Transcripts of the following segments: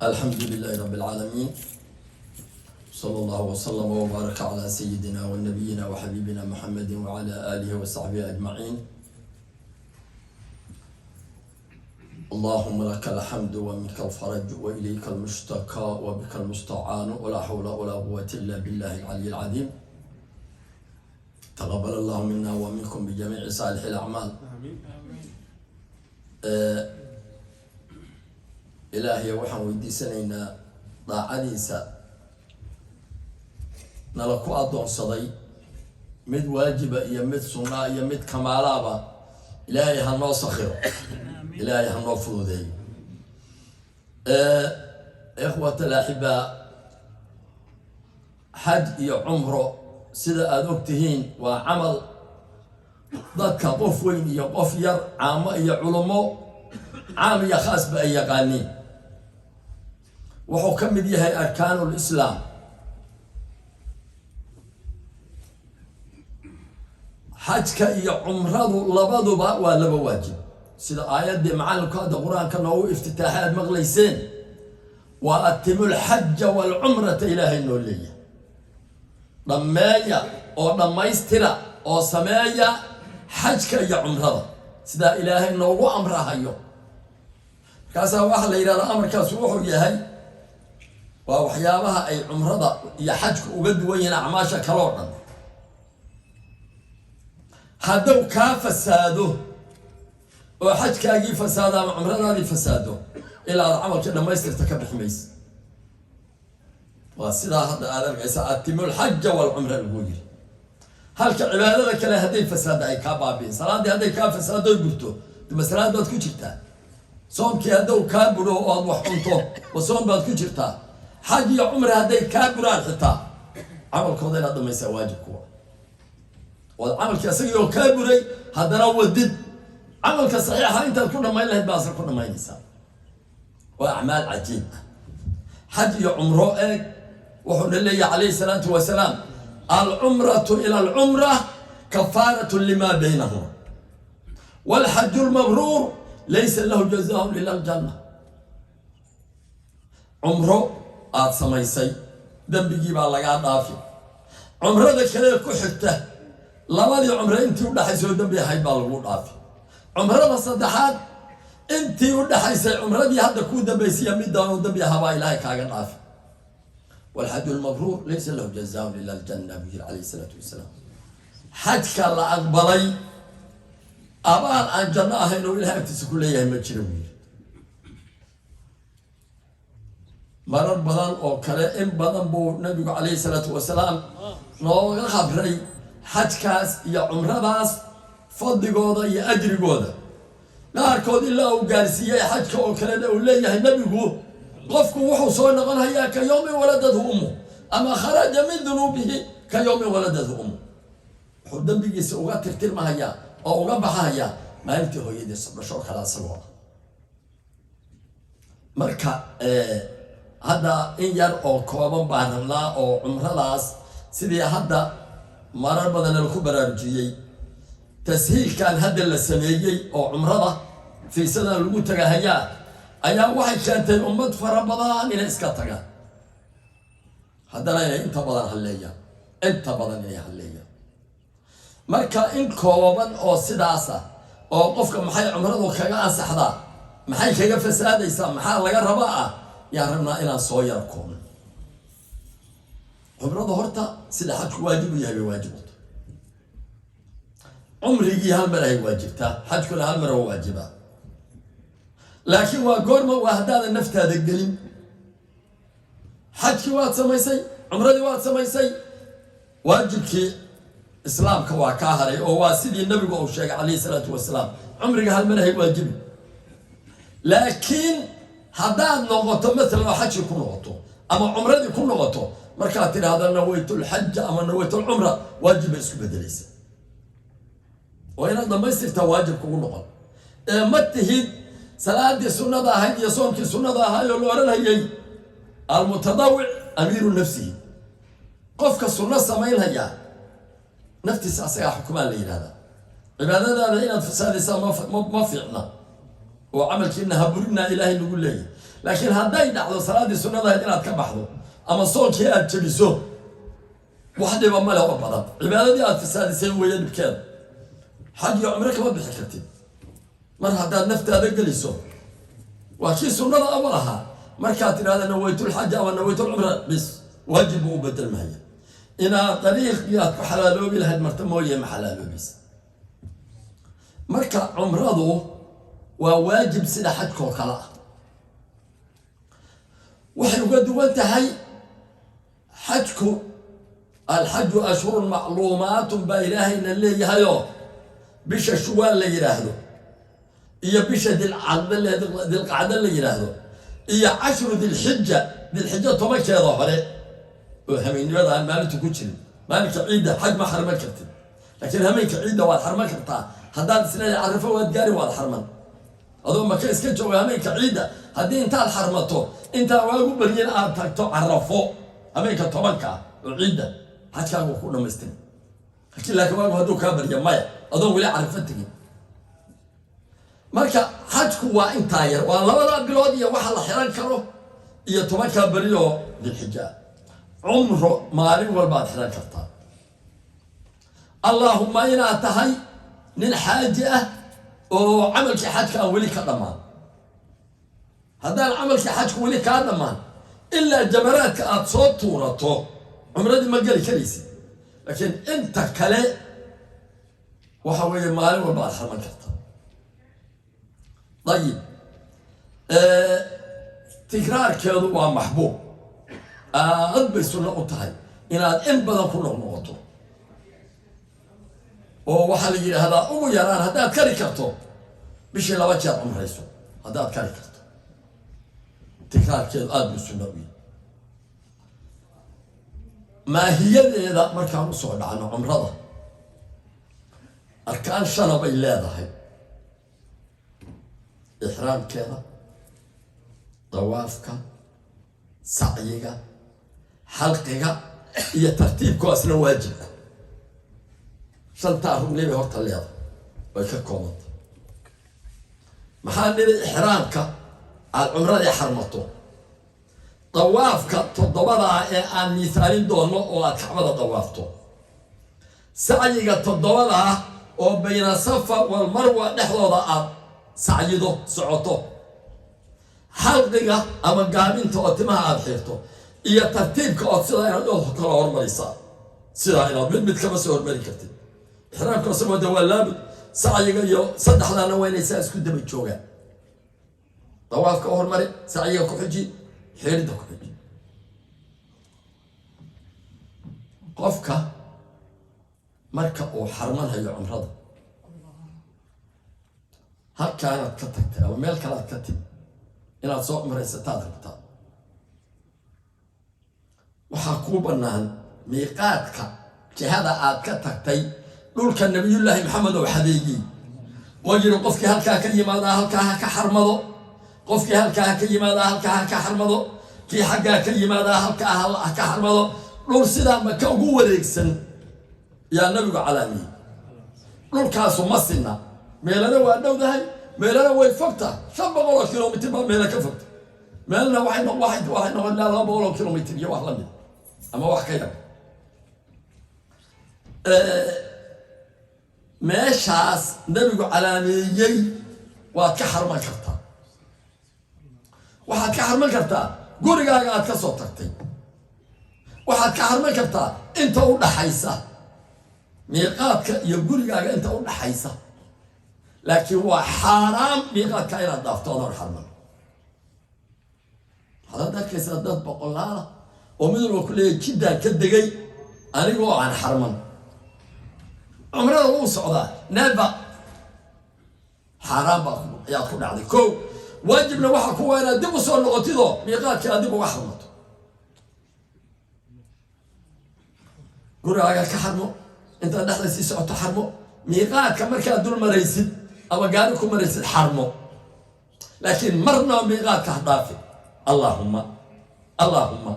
الحمد لله رب العالمين، صلى الله وسلم وبارك على سيدنا ونبينا وحبيبنا محمد وعلى آله وصحبه أجمعين. اللهم لك الحمد ومنك الفرج وإليك المشتكى وبك المستعان، ولا حول ولا قوة إلا بالله العلي العظيم. تقبل الله منا ومنكم بجميع صالح الأعمال. Ilaahay waxaan weydiisanaynaa daacadiisa nala ku addoonsaday, mid waajiba iyo mid sunnaa iyo mid kamaalaaba, Ilaahay ha noo sakhiro, Ilaahay ha noo fududeeyo. إخوة الأحباء، xaj iyo cumro, sida aada og tihiin, waa camal dadka qof weyn iyo qof yar, caamo iyo culummo, caam iyo khaasba ay yaqaaniin. Wuxuu ka mid yahay أركان الإسلام. Xajka iyo cumradu labaduba waa laba waajib, sida aayaddii macalinku hadda Qur-aanka noogu iftitaaxay aad maqlayseen. وأتموا الحج والعمرة, Ilaahay noo leeyahay, dhammeeya oo dhammaystira oo sameeya xajka iyo cumrada, sidaa Ilaahay noogu amrahayo. Markaasaa waxaa la yidhahdaa, amarkaasu wuxuu yahay, waa waxyaabaha ay cumrada iyo xajku uga duwan yihiin acmaasha kale oo dhan. Hadduu kaa fasaado oo xajkaagii fasaado ama cumradaadii fasaado, ilaa aad camalkii dhammaystirta ka bixi maysa. Waa sidaa hadda aad arkaysa, أتموا الحج والعمرة lagu yiri, halka cibaadada kale hadday fasaadda ay kaa baabi'in. Salaaddii hadday kaa fasaado burto, dima salaad baad ku jirtaa. Soomkii hadduu kaa buro oo aad wax cunto, wa soom baad ku jirtaa. Xaj iyo cumre hadday kaa buraan, xitaa camalkooda inaad dhamaysaa waajib kuwa waad camalkii isagii oo kaa buray haddana wadid camalka saxiixa intaad ku dhamayn lahayd baa asal ku dhamaynaysaa. Waa acmaal cajiib ah xaj iyo cumro. Eeg, wuxuuna leeyahay عليه الصلاة والسلام: العمرة إلى العمرة كفارة لما بينهما، والحج المبرور ليس له جزاء إلا الجنة. Cumro aada samaysay dembigii baa lagaa dhaafi. Cumrada kale ku xigta, labadii cumro intii udhaxaysay oo dembi ahayd baa lagu dhaafi. Cumrada saddexaad, intii udhaxaysay cumradii hadda kuu dambaysaya midaan oo dembi ahaa baa Ilaahay kaaga dhaafi. والحج المبرور ليس له جزاء إلا الجنة, buu yiri عليه الصلاة والسلام. Xajka la aqbalay abaal aan janno ahayn oo Ilahay agtiisa ku leeyahay ma jira, buu yiri. Marar badan oo kale, in badan buu Nabigu عليه الصلاة والسلام nooga khabray xajkaas iyo cumradaas fadligooda iyo ajrigooda. Qaarkood ilaa uu gaarsiiyey xajka oo kalena uu leeyahay Nebigu, qofku wuxuu soo noqonhayaa كيوم ولدته أمه, ama خرج من ذنوبه كيوم ولدته أمه. Wuxuu dembigiisa uga tirtirmahayaa oo uga baxahayaa maalintii hooyadiisa dhasho kale isagoo ah. Marka hadda in yar oo kooban baan rabnaa oo cumradaas, sidii hadda marar badan laku baraarujiyey, tashiilkan hadda la sameeyey oo cumrada fiisadan lagu tagahayaa ayaa waxay keentay ummad fara badan inay iska tagaan, haddana inay inta badan halleeyaan, inta badan inay halleeyaan. Marka in kooban oo sidaasa oo qofka maxay cumradu kaga ansaxdaa, maxay kaga fasaadaysaa, maxaa laga rabaa ah, yaan rabnaa inaan soo yaro koobno. Cumradu horta sida xajku waajib u yahay bay waajib u tahay. Cumrigii hal mar ay waajibtaa, xajkuna hal mar oo waajibaa. Laakiin waa goorma? Waa haddaadan naftaada gelin. Xajkii waad samaysay, cumradii waad samaysay, waajibkii Islaamka waa kaa haray, oo waa sidii Nabigu uu sheegay عليه الصلاة والسلام, cumriga hal mar hay waajibi. Laakiin haddaad noqoto maalan oo xajkii ku noqoto ama cumradii ku noqoto, markaad tidhaahdo نويت الحج ama نويت العمرة, waajib bay isku bedelaysa. Waa inaad dhamaystirtaa waajib kugu noqon. Ee ma tihid salaadii sunnada ahayd iyo soomkii sunnada ahaay oo la odhanhayay المتطوع أمير نفسه. Qofka sunno samaynhayaa naftiisa asagaa xukumaa la yidhahdaa. Cibaadadaada inaad fasaadaysaa ma fiicna. Oo camalkiina haburinaa Ilaahay lagu leeyahy. Laakiin hadday dhacdo salaaddii sunnadahayd inaad ka baxdo ama soonkii aad jebiso, wax dhiba male oo badan. Cibaadadii aad fasaadisay weeye dhibkeeda. Xaj iyo cumro kama bixi kartid mar haddaad naftaada geliso. Waa kii sunnada awal ahaa. Markaad tidhahda nawaytulxaja ama nawaytulcumra, bis, waajib buu u bedelmaya. Inaad dariiqii aad ku xalaaloobi lahayd marta mooye, ma xalaaloobaysa. Marka cumradu waa waajib sida xajkoo kale ah. Waxay uga duwan tahay xajku, الحج أشهر معلومات baa Ilaahayna leeyahayoo, bisha Shuwaal la yidhaahdo iyo bisha Dilqacdo la yidhaahdo iyo 10 Dilxija, Dilxijo 10-keeda hore oo hameennimada aan maalintu ku jirin. Maalinka ciidda xaj ma xarman kartid, laakiin hameenka ciidda waad xarman kartaa. Haddaad isleedahay Carafo waad gaari, waad xarman adoo Maka iska jooga. Hameenka ciidda haddii intaad xarmato, intaan waagu baryin aad tagto Carafo hameenka 10-ka ah oo ciidda, xajkaagu ku dhamaystiri. Laakiin waagu hadduu kaa barya, maya, adoon weli Carafo tegin. Marka xajku waa intaa yar, waa 2da bilood iyo waxa la xiran karo iyo 10-kaa beri oo Dilxija. Cumro maalin walbaad xiran kartaa, allaahumma inaad tahay nin xaaji ah oo camalkii xajka aan weli ka dhammaan. Haddaan camalkii xajku weli kaa dhammaan, ilaa jamaraadka aad soo tuurato, cumradii ma geli karaysid. Laakiin inta kale waxa weeye maalin walba aad xarman karta. Ayib, tikraarkeedu waa maxbuub, aad bay sunno u tahay inaad in badan ku noqnoqoto. Oo waxaa la yidhaahdaa, ugu yaraan haddaad kari karto, bishii 2 jeer cumrayso haddaad kari karto. Tikraarkeedu aada buu sunno u yahay. Maahiyadeeda markaan usoo dhacno, cumrada arkaan shana bay leedahay: ixraamkeeda, dawaafka, sacyiga, xalqiga iyo tartiibkuwaasna waajib ah. Shantaa rugni bay horta leedahay, way ka koobanta. Maxaa niri? Ixraamka aada cumradii xarmato, dawaafka toddobadaa ee aan miisaalin doono oo aad Kacbada dawaafto, sacyiga toddobadaa oo bayna Safa walmarwa dhexdooda aad sacyido, socoto, xalqiga ama gaabinta oo timaha aada xiirto, iyo tartiibka ood sidaa inaad kala hormarisaa, sidaa inaad mid mid kama soo hormari kartid. Ixraamka isagoo de waa laabud, sacyiga iyo saddexdaana waa inay saa isku daba joogaan: dawaafka u hormari, sacyiga ku xiji, xiiridda ku xiji. Qofka marka uu xarmanhayo cumrada, halkaanaad ka tagtay ama meel kalead ka timi, inaad soo cumraysataad rabtaa, waxaa kuu bannaan miiqaadka jihada aad ka tagtay, dhulka Nabiyullaahi Maxamed oo xadeeyey oo yiri: qofkii halkaa ka yimaadaa halkaa ha ka xarmado, qofkii halkaa ha ka yimaadaa halkaa ha ka xarmado, kii xaggaa ka yimaadaa halkaa ha ka xarmado. Dhul sidaa Maka ugu wareegsan yaa Nabigu calaamiyey. Dhulkaasu ma sinna, meelana waa dhowdahay, meelana way fogtahay. 500 oo kilomitr baa meela ka fogta, meelna waxay noqon ilaa 200 oo kilomitr iyo wax lamid ama wax ka yar. Meeshaas Nabigu calaameeyey waad ka xarman kartaa. Waxaad ka xarman kartaa gurigaaga aad ka soo tagtay. Waxaad ka xarman kartaa inta u dhaxaysa miiqaadka iyo gurigaaga, inta u dhaxaysa. Laakiin waa xaaraam miiqaadka inaad dhaafto adoon xarman. Waxaad arkaysaa dad boqolaala oo mid walba ku leeyahy: "Jiddaan ka degay anigoo aan xarman, cumrada wuu socdaa." Neeba xaaraan baa ayaad ku dhacday. Ko waajibna waxaa kuwa inaad dib u soo noqotidoo miiqaadkii aad dib uga xarmato. Gurigaaga ka xarmo, intaad dhexda sii socoto xarmo, miiqaadka markaad dul maraysid ama gaari ku maraysid xarmo, laakiin marnaba miiqaadka ha dhaafi. Allahumma, allahumma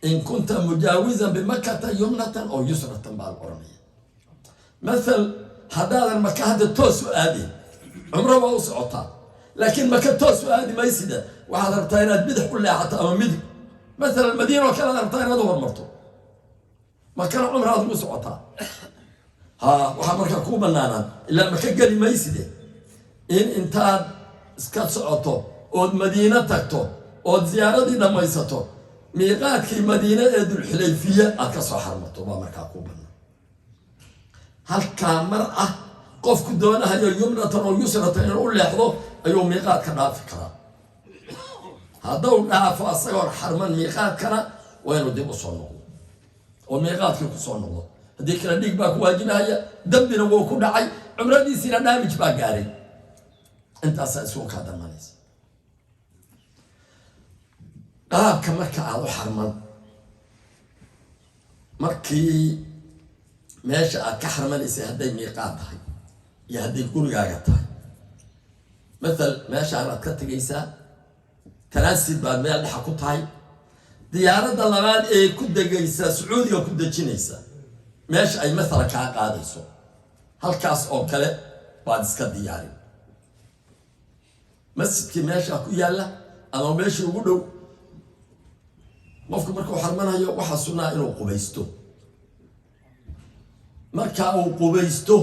in kunta mujaawizan bimakata yumnatan oo yusratan baa la oranaya. Mathal, haddaadan Maka hadda toos u aadin, Cumro waa u socotaa, laakiin Maka toos u aadi maysida. Waxaad rabtaa inaad bidix u leexato ama midig. Maalan Madiina oo kale aad rabtaa inaad u hormarto, Makana cumraad ugu socotaa. Ha, waxaa markaa kuu banaanaan, ilaa Maka geli mayside, in intaad iska socoto ood Madiino tagto ood ziyaaradii dhammaysato, miiqaadkii Madiine ee Dulxulayfiye aad ka soo xarmato baa markaa kuu bannaan. Halkaa mar ah qofku doonahayo yumnatan oo yusratan inuu u leexdo ayuu miiqaadka dhaafi karaa. Hadduu dhaafo asagoon xarman miiqaadkana, waa inuu dib u soo noqdo oo miiqaadkii ku soo noqdo. Haddii kale dhiig baa ku waajibahaya, dambina wuu ku dhacay, cumradiisiina damage baa gaaray. Intaasaa isugu kaa damanaysa. Qaabka marka aada u xarman, markii meesha aad ka xarmanaysay hadday miiqaad tahay iyo hadday gurigaaga tahay, mathal meeshaan aad ka tegaysaa, transit baad meel dhexa ku tahay, diyaaradda labaad ee ku degaysa Sacuudiga ku dejinaysa meesha ay mathala kaa qaadayso, halkaas oo kale baad iska diyaarin. Masjidkii meesha ku yaalla ama meeshii ugu dhow. Qofku markuu xarmanayo waxaa sunnaa inuu qubaysto. Marka uu qubaysto,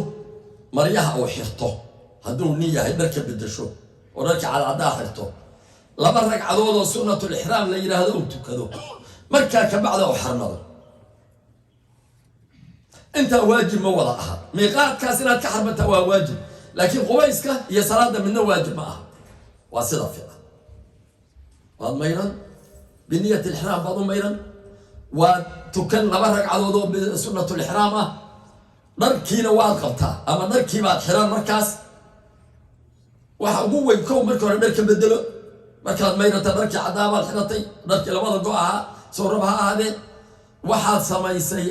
maryaha uu xirto, hadduu nin yahay dharka bedesho oo dharka cadcaddaa xirto, laba ragcadood oo sunnatul ixraam la yidhaahdo uu tukado, markaa kabacda uu xarmado. Intaa waajib ma wada aha. Miiqaadkaas inaad ka xarmataa waa waajib, laakiin qubayska iyo salaada midna waajib ma aha. Waa sida fiican. Waad mayran, biniyat ixraam baad u mayran, waad tukan laba ragcadood oo sunnatul ixraam ah, dharkiina waad qabtaa ama dharkii baad xiran. Markaas waxa ugu weyn, kow, marka hore dharka bedelo. Markaad mayrata, dharkii caddaa baad xiratay, dharkii labada go ahaa soo rab ha ahaadee. Waxaad samaysay,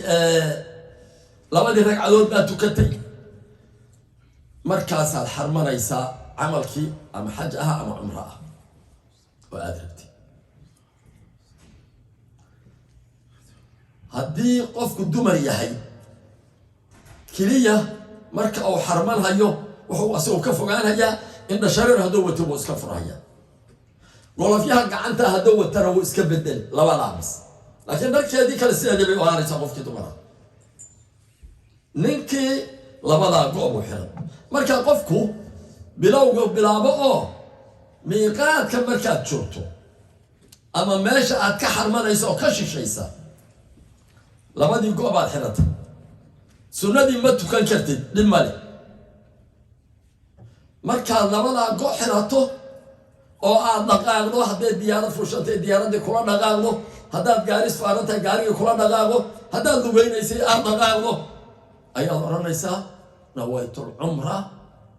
labadii ragcadood baad tukatay, markaasaad xarmanaysaa camalkii, ama xaj ah ama cumro ah oo aada rabtay. Haddii qofku dumar yahay, keliya marka uu xarmanhayo wuxuu asagoo ka fogaanhayaa indhashareer hadduu wato wuu iska furhaya, golofyaha gacanta hadduu watana wuu iska bedel, labadaa bis. Laakiin dharkeedii kale sideedii bay u ahaanaysaa qofkii dumara. Ninkii labadaa go' buu xiran. Marka qofku bilowga bilaabo oo miiqaadka markaad joogto ama meesha aad ka xarmanaysa oo ka shishaysa, labadii go' baad xiratay, sunnadii ma tukan kartid, dhib male. Markaad labadaa go' xirato oo aad dhaqaaqdo, hadday diyaarad fushantay diyaaraddii kula dhaqaaqdo, haddaad gaari saaran tahay gaarigii kula dhaqaaqdo, haddaad lugeynaysay aad dhaqaaqdo, ayaad odhanaysaa: "Nawaytu lcumra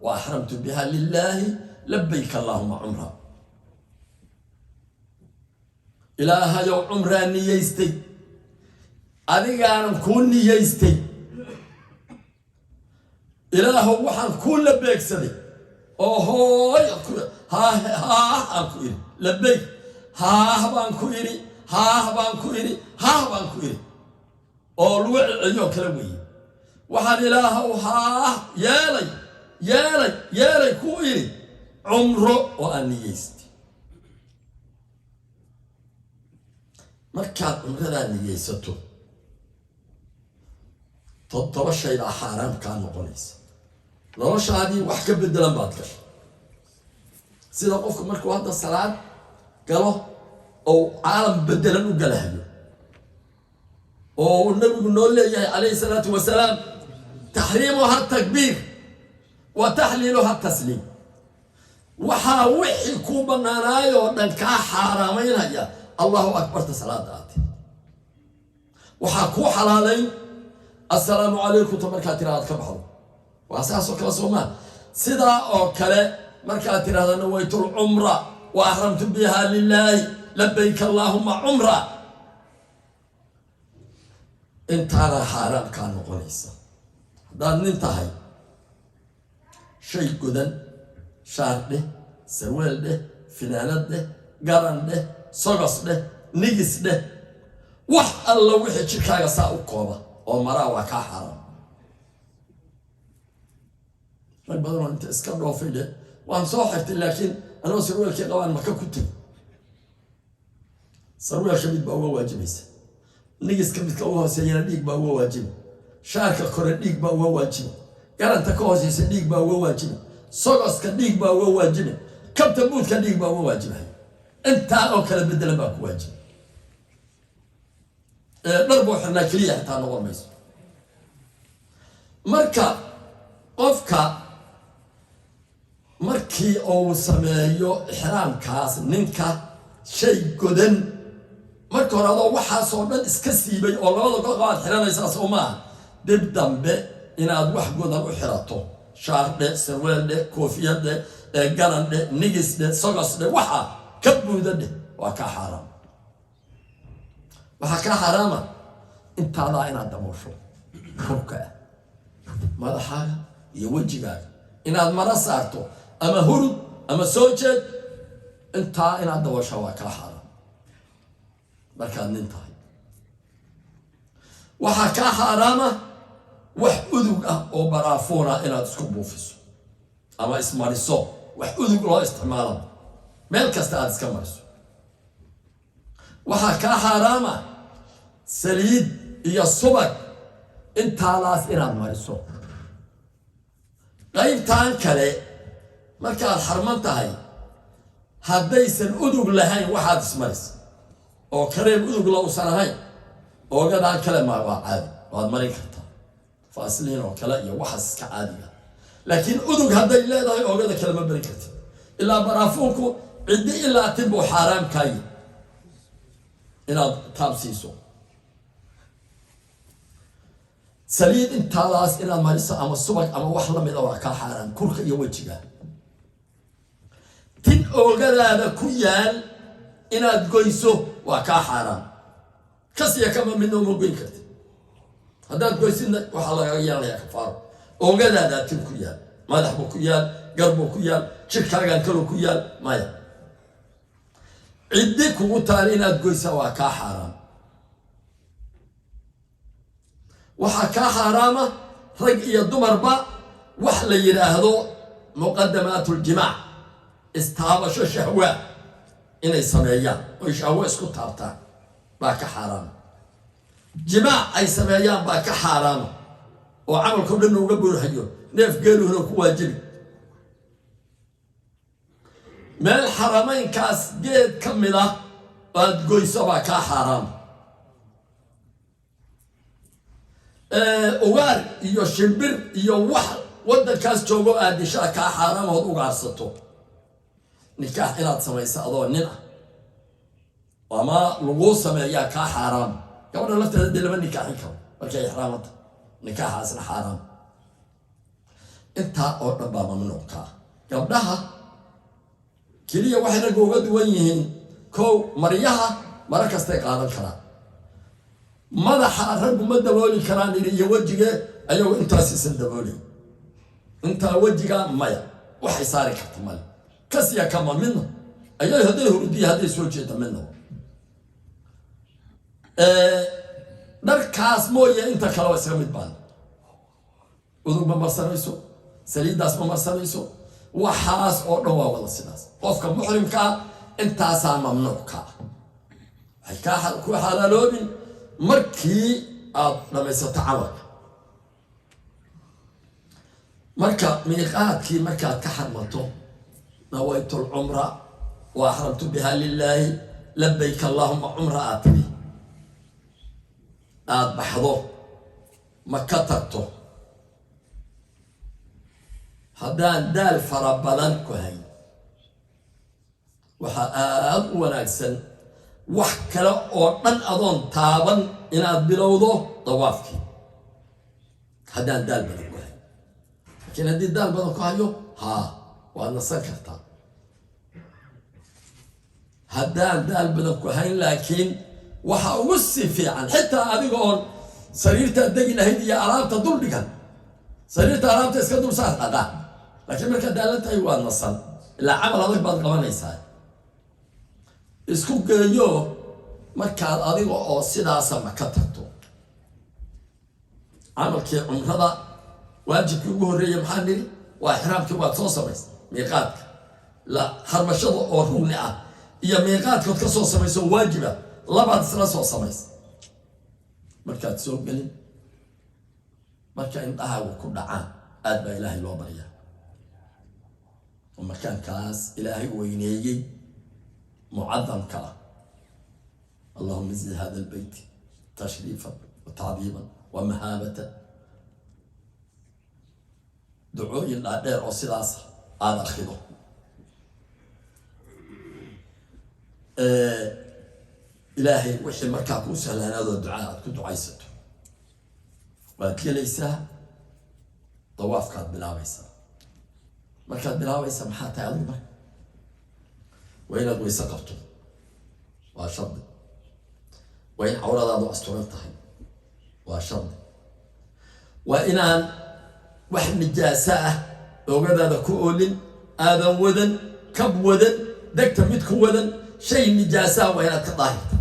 wa axramtu biha lilaahi, labayk allaahuma cumra." Ilaahayow, cumraa niyeystay, adigaanan kuu niyeystay. Ilaahow, waxaan kuu labeegsaday oo hooy haah haah aan ku idhi, labeyk haah baan ku idhi, haah baan ku idhi, haah baan ku idhi, oo lagu celceliyoo kale weeye. Waxaan, Ilaahow, haah yeelay, yeelay, yeelay kuu idhi cumro oo aan niyeystay. Markaad cumradaa niyeysato, toddoba shay baa xaaraam kaa noqonaysa. Noloshaadii wax ka bedelan baad gashay. Sida qofku markuu hadda salaad galo oo caalam bedelan u galahayo, oo uu Nabigu noo leeyahay calayhi salaatu wasalaam: "Taxriimuha takbiir wa taxliiluha tasliim." Waxaa wixii kuu banaanaayoo dhan kaa xaaraamaynaya Allahu akbarta salaada aati. Waxaa kuu xalaalayn "Assalaamu calaykum" ta markaad tira aad ka baxdo. Waa saas oo kale, soo maa? Sidaa oo kale markaad tidhahda "Nawaytu lcumra wa axramtu biha lilaahi, labayk allaahuma cumra", intaana xaaraam kaa noqonaysa. Haddaad nin tahay, shay godan, shaar dheh, sarweel dheh, finaanad dheh, garan dheh, sogos dheh, nigis dheh, wax alla wixii jidhkaaga saa u kooba oo maraa waa kaa xaaraam. Rag badanoo inta iska dhoofay dheh Waan soo xirtay, laakiin anoo sarweelkii qabaan Maka ku tegi. Sarweelka mid baa uga waajibaysa, nigiska midka uga hooseeyana dhiig baa uga waajiba, shaarka kore dhiig baa uga waajiba, garanta ka hooseysa dhiig baa uga waajiba, sogoska dhiig baa uga waajiba, kabta buudka dhiig baa uga waajibay. Intaa oo kala bedelan baa ku waajiba. Dhar buu xirnaa keliya xitaa noqon mayso. Marka qofka markii uu sameeyo ixraamkaas, ninka shay godan marka hore adoo waxaasoo dhan iska siibay oo labada go aad xiranaysaa, soo maaha? Dib dambe inaad wax godan u xirato, shaar dhe, sarweel dhe, koofiyad dhe, garan dhe, nigis dhe, sogos dhe, waxa ka buuda dheh, waa kaa xaaraam. Waxaa kaa xaaraama intaadaa inaad daboosho kurka ah, madaxaaga iyo wejigaaga, inaad mara saarto ama hurud ama soo jeed, intaa inaad dabooshaa waa kaa xaaraam markaad nin tahay. Waxaa kaa xaaraama wax udug ah oo baraafuuna inaad isku buufiso ama ismariso, wax udug loo isticmaalaba meel kasta aad iska mariso. Waxaa kaa xaaraama saliid iyo subag intaadaas inaad mariso. Qaybtan kale markaad xarman tahay, haddaysan udug lahayn waxaad ismarisa oo kareem udugla uusan ahayn, oogadaan kale ma waa caadi, waad marin kartaa, faasliin oo kale iyo waxaas iska caadiga. Laakiin udug hadday leedahay, oogada kale ma marin kartid, ilaa baraafuunku ciddi ilaa tin buu xaaraam kaayi inaad taabsiiso. Saliid intaadaas inaad mariso ama subag ama wax lamida waa kaa xaaraan, kurka iyo wejiga. Tin oogadaada ku yaal inaad goyso waa kaa xaaraan, kasiya kama midna uma goyn karti. Haddaad goysidna waxaa lagaga yeelanayaa kafaaro. Oogadaadaa tin ku yaal, madax buu ku yaal, gar buu ku yaal, jirkaagaan kaloo ku yaal, maya, ciddi kugu taal inaad goysaa waa kaa xaaraam. Waxaa kaa xaaraama rag iyo dumarba wax la yidhaahdo muqadamaat uljimaac, istaabasho shahwa inay sameeyaan oy shahwo isku taabtaan baa ka xaaraama, jimaac ay sameeyaan baa ka xaaraama oo camalkao dhan uga buurhayo, neef geeluhuna ku waajibi. Meel xaramaynkaas geed ka mid ah aad goyso baa kaa xaaraama. Ugaar iyo shimbir iyo wax waddankaas joogo aad dishaa kaa xaaraama ood ugaarsato. Nikaax inaad samayso adoo nin ah ama laguu sameeyaa kaa xaaraama. Gabadha lafteeda dee lama nikaaxin karo markay ixraamanta, nikaaxaasna xaaraam. Intaa oo dhan baa mamnuuc ka ah gabdhaha. Keliya waxay ragga uga duwan yihiin, kow, maryaha maro kastay qaadan karaan. Madaxa raggu ma dabooli karaan yidhi iyo wejige, ayagoo intaas isan daboolay, intaa wejiga maya, waxay saari karta male, kasiya kama midna ayay, hadday hurdiya, hadday soo jeeda midna. Dharkaas mooye inta kale waa isaga mid baan. Udug ma marsanayso, saliiddaas ma marsanayso, waxaas oo dhan waa wada sidaas. Qofka muxrimkaa intaasaa mamnuuc ka ah. Waxay kaa ku xalaaloobin markii aad dhamaysato camalka. Marka miiqaadkii markaad ka xarmato, nawaytu lcumra wa axramtu biha lilaahi, labayk allaahuma cumra aad tiri, aada baxdo, ma ka tagto, haddaan daal fara badan ku hayn, waxaa aada u wanaagsan wax kale oo dhan adoon taaban inaad bilowdo dawaafkii, haddaan daal badan ku hayn. Laakiin haddii daal badan ku hayo, haa, waad nasan kartaa haddaan daal badan ku hayn. Laakiin waxa ugu sii fiican, xitaa adiga oon sariirtaad degi lahayd iyo alaabta dul dhigan, sariirta alaabta iska dul saar, dhaqaa. Laakiin markaad daalan tahay waad nasan, ilaa camal adag baad qabanaysaa. Isku geeyo markaad adiga oo sidaasa ma ka tagto camalkii cumrada. Waajibkii ugu horreeyey maxaa nidhi? Waa ixraamkii, waad soo samaysay. Miiqaadka la xarmashada oo rugni ah iyo miiqaadkood ka soo samayso waajiba, labaad isla soo samaysa. Markaad soo gelin, marka indhahaagu ku dhacaan, aad baa Ilaahay loo baryaa oo makaankaas Ilaahay weyneeyey, mucadamka ah. اللهم زد هذا البيت تشريفا وتعظيما ومهابة. Ducooyin dhaadheer oo sidaas aada akrido. Ilaahay wixii markaa kuu sahlanaadoo ducaa aad ku ducaysato, waad gelaysaa, dawaafkaad bilaabaysaa. Markaad bilaabaysa, maxaa tahay adigu? Marka waa inaad weyse qabto, waa shardi. Waa in cawradaadu asturan tahay, waa shardi. Waa inaan wax nijaaso ah oogadaada ku oolin, aadan wadan kab wadan, degta mid ku wadan, shay nijaasaa waa inaad ka daahirta.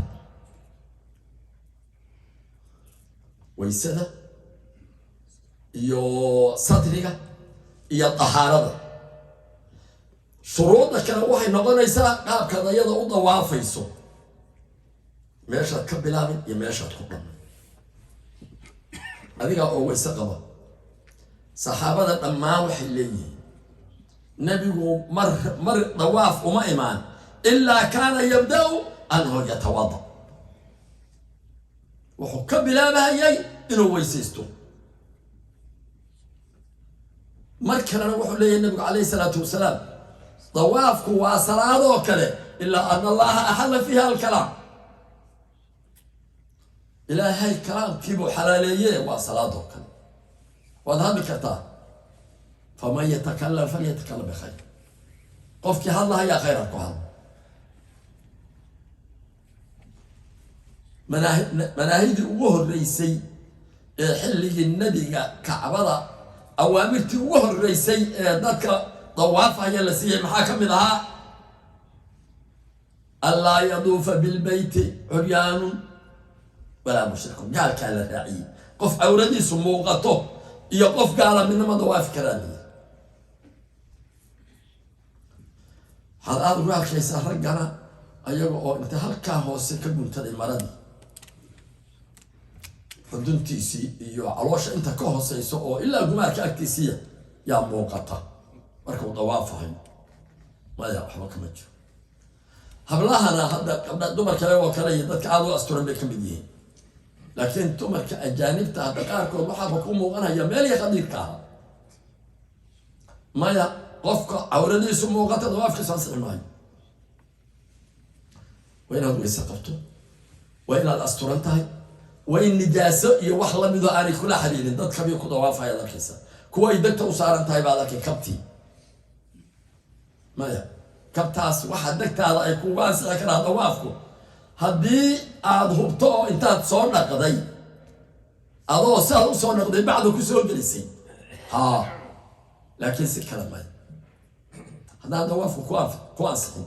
Waysada iyo satriga iyo dahaarada. Shuruudda kale waxay noqonaysaa qaabkaad ayada u dawaafayso, meeshaad ka bilaabin iyo meeshaad ku dhamay, adigaa oo wayse qaba. Saxaabada dhammaan waxay leeyihiin, nebigu mar dawaaf uma imaan ilaa kaana yabda'u anhu yatawada, wuxuu ka bilaabahayay inuu weysaysto. Mar kalena wuxuu leeyahay nabigu calayhi salaatu wasalaam, dawaafku waa salaadoo kale, ilaa ana Allaha axalla fiiha alkalaam, Ilaahay kalaamkiibuu xalaaleeye, waa salaadoo kale, waad hadli kartaa. فمن يتكلم فليتكلم بخير, qofkii hadlahayaa khayraad ku hadla. Manaahidii ugu horreysay ee xilligii nebiga, Kacbada awaamirtii ugu horreysay ee dadka dawaafaya la siiyey maxaa ka mid ahaa? ألا يطوف بالبيت عريان ولا مشرك. Gaalkaa la raaciyey. Qof cawradiisu muuqato iyo qof gaala midnama dawaafi karaa liyi. Waxaad aada ugu arkaysaa raggana ayaga oo inta halkaa hoose ka guntaday maradii, xuduntiisii iyo caloosha inta ka hooseyso oo ilaa gumaarka agtiisiiya yaa muuqata markuu dawaafahayo. Maya, waxba kama jiro. Hablahana hadda gabdha dumar kale oo kale iyo dadka aada u asturan bay ka mid yihiin, laakiin dumarka ajaanibta hadda qaarkood waxaaba ku muuqanaya meel qadiirka ahaa. Maya, qofka cawradiisu muuqata dawaafkiisu ansixi maayo. Waa inaad weyse qabto, waa inaad asturan tahay, waa in nijaaso iyo wax lamidoo aanay kula xiriirin. Dad kabii ku dawaafaya arkaysa, kuwa ay degta u saaran tahay baad arkay kabtii. Maya, kabtaas waxaa degtaada ay kugu ansixi karaa dawaafku haddii aada hubto oo intaad soo dhaqday, adoo siaad usoo dhaqday bacda ku soo gelisay, ha, laakiin si kale maya. Haddaan dawaafku ku ansixin,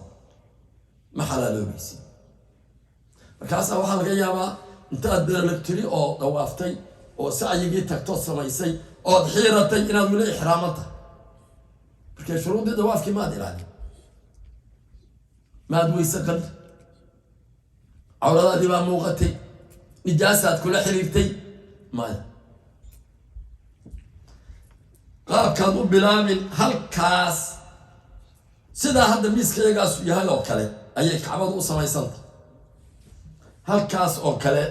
ma xalaaloobaysid. Markaasaa waxaa laga yaabaa intaad beerlagtiri oo dawaaftay oo sacyigii tagto samaysay ood xiiratay inaad weli ixraaman tahay. Markay shuruuddii dawaafkii maad ilaalin, maad weyse qabi, cawradaadii baa muuqatay, nijaasaad kula xiriirtay. Maya, qaabkaad u bilaabin halkaas, sidaa hadda miiskayagaasu yahay oo kale ayay Kacbadu u samaysanta. Halkaas oo kale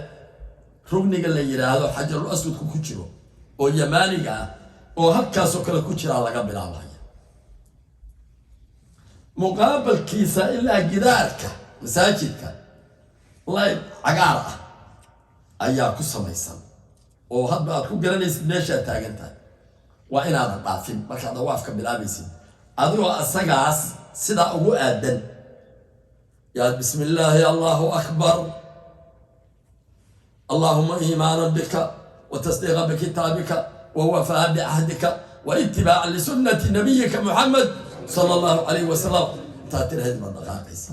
rugniga la yidhaahdo Xajarul Aswadku ku jiro oo yamaaniga ah oo halkaasoo kale ku jiraa laga bilaabaya, muqaabalkiisa ilaa gidaarka masaajidka layb cagaar ah ayaa ku samaysan oo hadba aad ku garanaysid meeshaad taagan tahay. Waa inaadan dhaafin markaad dawaafka bilaabaysid. Adigoo asagaas sidaa ugu aadan yaad بسم الله الله أكبر، اللهم إيمانا بك وتصديقا بكتابك ووفاء بعهدك واتباعا لسنة نبيك محمد صلى الله عليه وسلم, intaad tirahayd baad dhaqaaqaysa.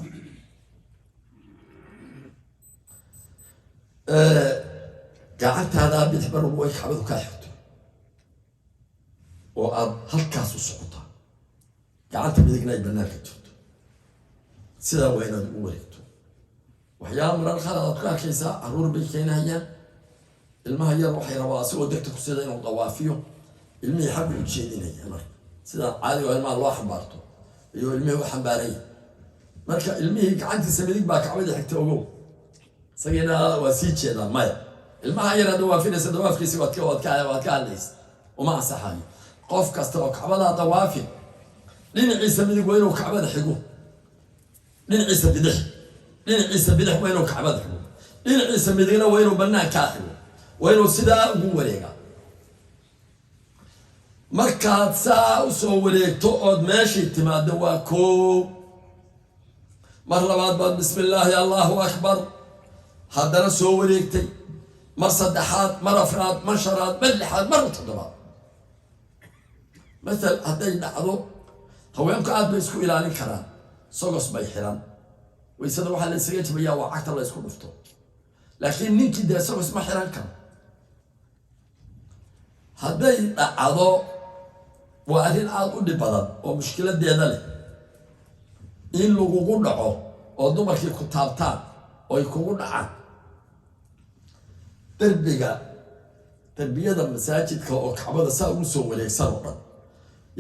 Gacantaadaa bidix mar walba way Kacbadu kaa xigto oo aad halkaas u socotaa. Gacanta midigna ay banaanka jirto. Sidaa waa inaad ugu wareegto. Waxyaala marar qaar aad ku arkaysaa, caruur bay keenahayaan. Ilmaha yar waxay rabaa asagoo degta ku sida inuu dawaafiyo. Ilmihii xaggu u jeedinaya. Marka sida caadiga oo ilmaha loo xambaarto ayuu ilmihii u xambaaraya. Marka ilmihii gacantiisa midig baa kacbadii xigta, ogow, isagiina waa sii jeedaa. Maya, ilmaha yar hadda waafinaysa, dawaafkiisi waad ka hadlaysa, uma ansaxayo. Qof kasta oo kacbadaa dawaafi, dhinaciisa midig waa inuu kacbada xigo, dhinaciisa bidix, dhinaciisa bidix waa inuu kacbada xigo, dhinaciisa midigna waa inuu banaankaa xigo, waa inuu sidaa ugu wareegaa. Markaad saa usoo wareegto ood meeshii timaado, waa koow. Mar labaad baad "Bismi illaahi, Allahu akbar" haddana soo wareegtay, mar saddexaad, mar afraad, mar shanaad, mar lixaad, mar toddobaad. Matal hadday dhacdo, haweenku aad bay isku ilaalin karaan, socks bay xiran. Waysada waxaa la isaga jabayaa waa cagta la isku dhufto, laakiin ninkii dee socks ma xiran karo. Hadday dhacdo, waa arrin aada u dhib badan oo mushkiladeeda leh in lagugu dhaco oo dumarkii ku taabtaan oo ay kugu dhacaan. Derbiga, derbiyada masaajidka oo kacbada saa ugu soo wareegsan oo dhan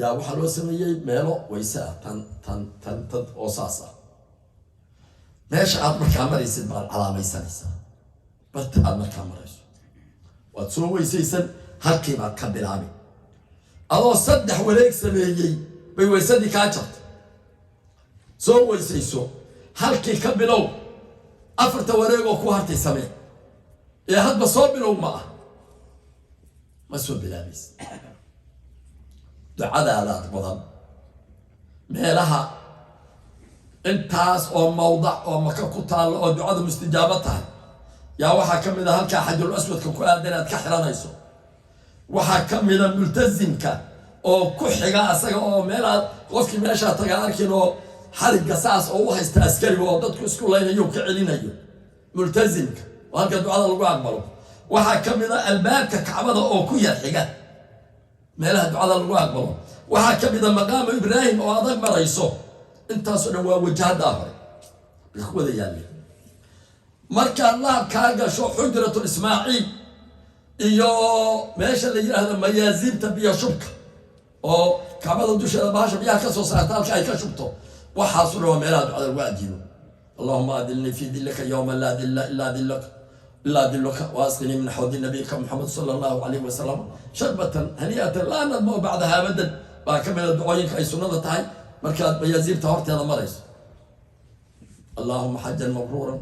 yaa waxaa loo sameeyey meelo wayse ah, tan tan tan tan oo saas ah. Meesha aad markaa maraysid baad calaamaysanaysaa. Barta aad markaa marayso waad soo weysaysan, halkii baad ka bilaabi. Adoo saddex wareeg sameeyey bay weysadii kaa jabtay, soo weysayso, halkii ka bilow, afarta wareegoo ku hartay samee. Ee hadba soo bilow ma ah, ma soo bilaabaysa. Ducadaadaad badan. Meelaha intaas oo mawdac oo Maka ku taalla oo ducada mustijaabo tahay yaa waxaa ka mid a halkaa Xajarul Aswadka ku aadan aad ka xiranayso. Waxaa ka mida Multazimka oo ku xiga asaga, oo meelaad qofkii meeshaa taga arkin oo xarigga saas oo u haysta askariga oo dadku isku laynayo ka celinayo, Multazimka oo halka ducada lagu aqbalo. Waxaa ka mid a albaabka Kacbada oo ku yar xiga, meelaha ducada lagu aqbalo. Waxaa ka mid a Maqaamu Ibraahim oo adag marayso. Intaasoo dhan waa wajahadaa hore bay ku wada yaalleen. Markaad laabkaa gasho, Xujratu Ismaaciil iyo meesha la yidhaahdo Mayaasiibta, biyo shubka oo Kacbada dusheeda bahasha biyaha ka soo saarta, halka ay ka shubto, waxaasu dhan waa meelaha ducada lagu ajiibo. "اللهم أظلني في ظلك يوم لا ظل إلا ظلك إلا ظلك وأسقني من حوض نبيك محمد صلى الله عليه وسلم شربة هنيئة لا نظمأ بعدها أبدا" baa ka mida ducooyinka ay sunnada tahay markaad mayaasiibta horteeda marayso. "اللهم حجا مبرورا،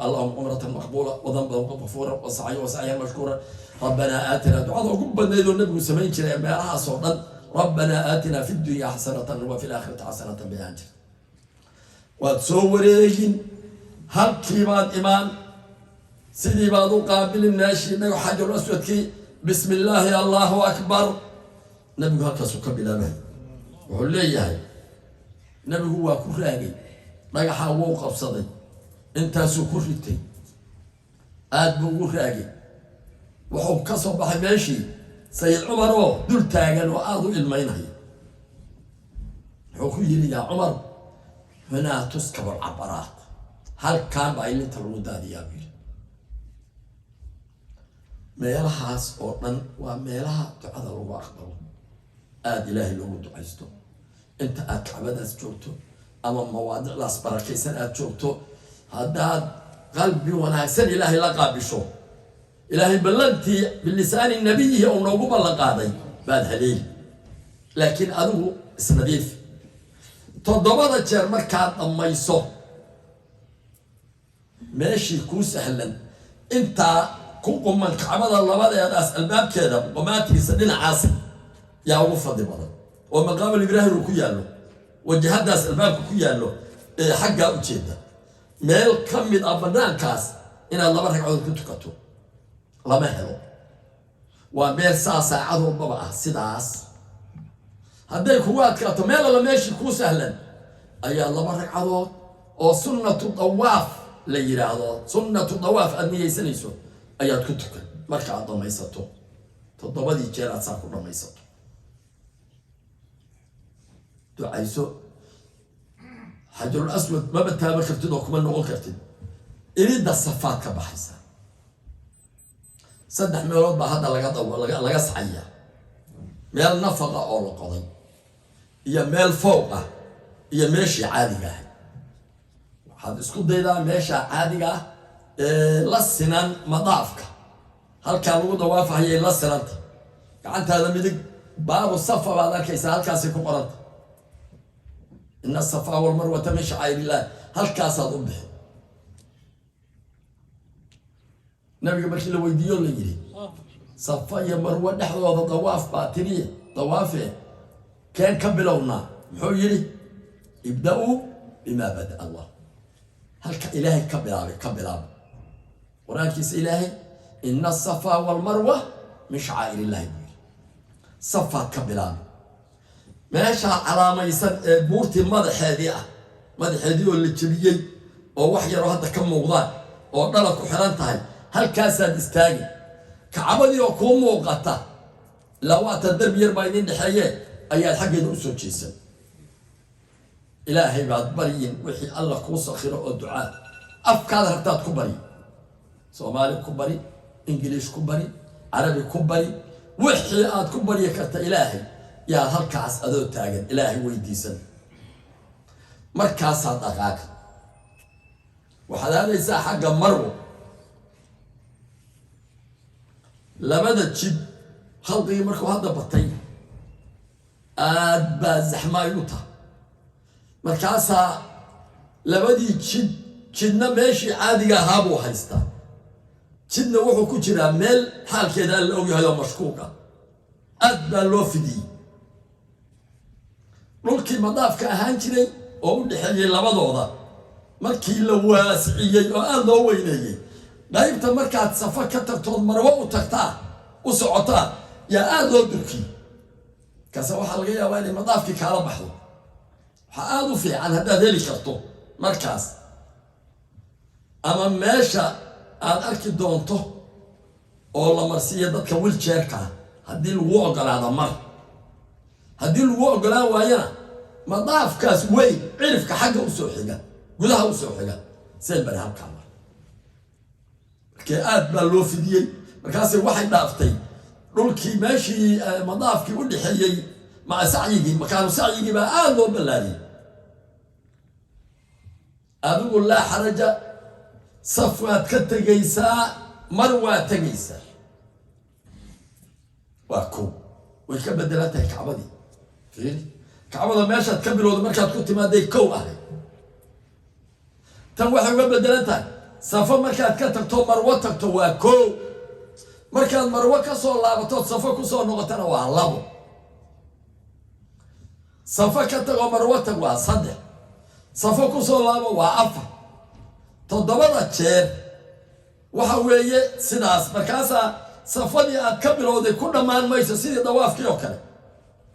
اللهم عمرة مقبولة، وذنبا مغفورا، وسعيا وسعيا مشكورا، ربنا آتنا" ducada ugu badnayd oo nabigu samayn jiray meelahaas oo dhan, "ربنا آتنا في الدنيا حسنة وفي الآخرة حسنة" bay ahaan jirta. Waad soo wareegin, halkii baad imaan, sidii baad u qaabilin meeshii dhagax Xajarul Aswadkii. "Bismi illaahi, Allahu akbar." Nabigu halkaasuu ka bilaabay. Wuxuu leeyahay nabigu waa ku raagay dhagaxa, wuu qabsaday, intaasuu ku ritay, aad buu ugu raagay. Wuxuu ka soo baxay meeshii Sayid Cumar oo dul taagan oo aada u ilmaynaya. Wuxuu ku yidhi, "Yaa Cumar، هنا تسكب العبرات." Halkaan baa ilinta lagu daadiyaa, buu yidhi. Meelahaas oo dhan waa meelaha ducada lagu aqbalo, aada Ilaahay loogu ducaysto. Inta aad Kacbadaas joogto ama mawaadicdaas barakaysan aad joogto, haddaad qalbi wanaagsan Ilaahay la qaabisho, Ilaahay ballantii بلسان نبيه uu noogu ballan qaaday baad haleeli. Laakiin adigu isnadiif. Toddobada jeer markaad dhammayso, meeshii kuu sahlan intaa ku quman Kacbada labadeedaas albaabkeeda qumaatigiisa dhinacaas yaa ugu fadli badan, oo Maqaamul Ibraahim uu ku yaallo, wajahadaas albaabka ku yaallo ee xaggaa ujeeda, meel ka mid ah banaankaas inaad laba ragcadood ku tukato. Lama helo, waa meel saa saacad walbaba ah. Sidaas hadday kugu adkaato, meel alla meeshii kuu sahlan ayaa laba ragcadood oo sunnatu dawaaf la yidhaahdo, sunnatu dawaaf aad niyeysanayso, ayaad ku tukan marka aad dhamaysato toddobadii jeer aad saa ku dhamaysato. Ducayso. Xajarul Aswad maba taaban kartid oo kuma noqon kartid. Iridda Safaad ka baxaysa. Saddex meelood baa hadda laga sacayaa: meel nafaqa oo la qoday, iyo meel fowq ah, iyo meeshii caadiga ahay. Waxaad isku daydaa meesha caadiga ah ee la sinan madaafka, halkaa lagu dawaafahayay la sinanta. Gacantaada midig baabu Safa baad arkaysaa, halkaasay ku qoranta: "إن الصفا والمروة من شعائر الله". Halkaasaad u bixi. Nabiga markii la weydiiyo, la yidhi: "Safa iyo Marwo dhexdooda dawaaf baa tiriye, dawaafe keen ka bilownaa?" Muxuu yidhi? "ابدءوا بما بدأ الله". Halka Ilaahay ka bilaabay ka bilaaba. Qur-aankiisa Ilaahay "إن الصفا والمروة من شعائر الله" buu yidhi. Safaad ka bilaabay, meeshaa calaamaysan ee buurtii madaxeedii ah, madaxeedii oo la jebiyey oo wax yaroo hadda ka muuqdaan oo dhala ku xiran tahay, halkaasaad istaagi. Kacbadii oo kuu muuqata, ilaa waata darbi yar baa idin dhexeeye, ayaad xaggeeda usoo jeesan. Ilaahay baad baryin wixii Alla kuu sakhiro oo ducaa. Afkaad rabtaad ku bari, Soomaali ku bari, Ingiliish ku bari, Carabi ku bari, wixii aad ku baryi karta Ilaahay yaa halkaas adoo taagan Ilaahay weydiisan. Markaasaad dhaqaaqi, waxaad aadaysaa xagga Marwo. Labada jid khalqigii markuu hadda batay, aad baa zaxma ay u tahay. Markaasaa labadii jid, jidna meeshii caadiga ahaa buu haystaa, jidna wuxuu ku jiraa meel xaalkeeda Alla ogyahay oo mashkuuq ah. Aad baa loo fidiyey dhulkii madaafka ahaan jiray oo u dhexeeyey labadooda. Markii la waasiciyey oo aada loo weyneeyey, qaybta markaad Safa ka tagtood Marwo u tagtaa, u socotaa, yaa aada loo durkiyey. Kaase waxaa laga yaabaa inay madaafkii kaala baxdo. Waxaa aada u fiican haddaad heli karto markaas, ama meesha aad arki doonto oo la marsiiyo dadka wheelchairka, haddii lagu ogolaado mar. Haddii lagu ogolaan waayana, madaafkaas weyn cirifka xagga usoo xiga, gudaha usoo xiga seen bari, halkaa mar. Markee aad baa loo fidiyey. Markaase waxay dhaaftay dhulkii meeshii madaafkii u dhexeeyey maca sacyigii, makaanu sacyigii baa aada loo ballaariyey. Adigu laa xaraja, saf waad ka tegaysaa, mar waad tegaysaa. Waa kow, way ka bedelan tahay Kacbadii. Fiiri, Kacbada meeshaad ka bilowda markaad ku timaaday kow ahay. Tan waxay uga bedelan tahay, Safo markaad ka tagto Marwo tagto waa kow, markaad Marwo ka soo laabatood Safo kusoo noqotana waa labo, Safo ka tagoo Marwo tag waa saddex, Safo kusoo laabo waa afar. Toddobada jeer waxa weeye sidaas. Markaasaa safadii aad ka bilowday ku dhammaan mayso sidii dawaafkii oo kale.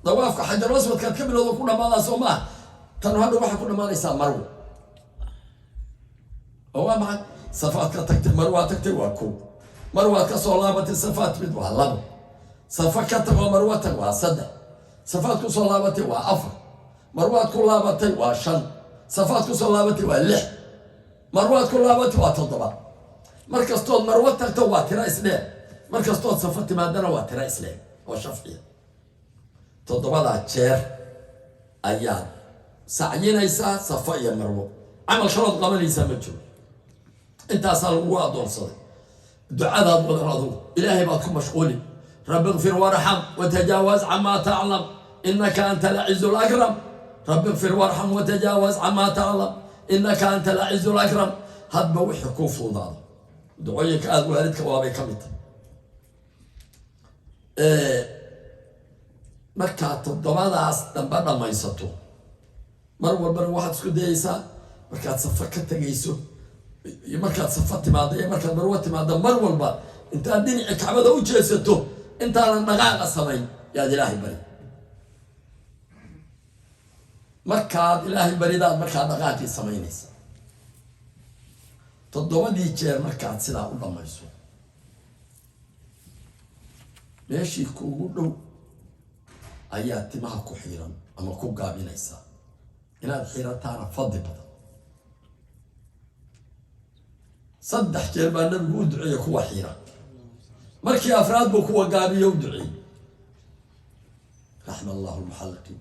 Dawaafka Xajar Aswadkaad ka bilowda ku dhammaadaa, soo maaha? Tan hadha waxay ku dhammaanaysaa Marwo. Oo waa maxay? Safaad ka tagtay, Marwaad tagtay, waa kow. Marwaad ka soo laabatay, Safaad timid, waa labo. Safa ka tagoo Marwo tag waa saddex. Safaad kusoo laabatay waa afar. Marwaad ku laabatay waa shan. Safaad kusoo laabatay waa lix. Marwaad ku laabatay waa toddoba. Mar kastood Marwo tagto waa tira isdheer, mar kastood Safa timaadana waa tira isdheer oo shafciya. Toddobadaa jeer ayaad sacyinaysaa Safa iyo Marwo. Camal kalood qabanaysaa ma jiro. Intaasaa lagugu addoonsaday. Ducadaad wadan adugu, Ilaahay baad ku mashquuli: "رب اغفر وارحم وتجاوز عما تعلم إنك أنت العزيز الأكرم. رب اغفر وارحم وتجاوز عما تعلم إنك أنت العزيز الأكرم". Hadba wixii kuu fududaado. Ducooyinka aada waalidka waabay ka mid tahay. Markaad toddobadaas dambe dhammaysato, mar walbana waxaad isku dayaysaa markaad Safa ka tegayso iyo markaad Safa timaado iyo markaad Marwo timaado, mar walba intaad dhinaci Kacbada u jeesato, intaanan dhaqaaqa samayn, yaad Ilaahay bari. Markaad Ilaahay baridaad markaad dhaqaaqii samaynaysa. Toddobadii jeer markaad sidaa u dhammayso, meeshii kuugu dhow ayaa timaha ku xiiran. Ama ku gaabinaysaa. Inaad xirataana fadli badan. 3 jeer baa nabigu u duceeyey kuwa xira. Markii afraad buu kuwa gaabiyo u duceeyey: raxima allahu lmuxalliqiin,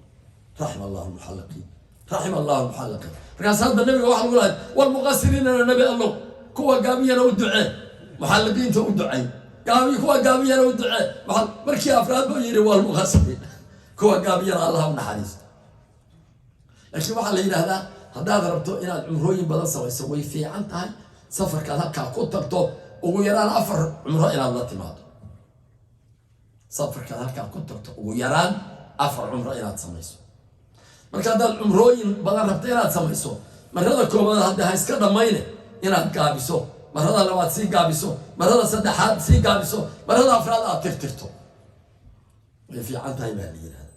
raxima allahu lmuxalliqiin, raxima allahu lmuxalliqiin. Markaas hadda nabiga waxa lagu lahay: walmuqasiriinana, nabi allow, kuwa gaabiyana u ducee, muxalliqiinta u ducay, gaabi kuwa gaabiyana u ducee. Markii afraad buu yidhi: walmuqasiriin, kuwa gaabiyana Allah u naxariisto. Laakiin waxaa la yidhaahdaa, haddaad rabto inaad cumrooyin badan samayso, way fiican tahay safarkaad halkaa ku tagto ugu yaraan 4 cumro inaad la timaado. Safarkaad halkaa ku tagto ugu yaraan 4 cumro inaad samayso. Marka haddaad cumrooyin badan rabto inaad samayso, marada koobaad hadda ha iska dhammayne, inaad gaabiso, marada labaad sii gaabiso, marada saddexaad sii gaabiso, marada afraad aad tirtirto, way fiican tahay baa la yidhahda.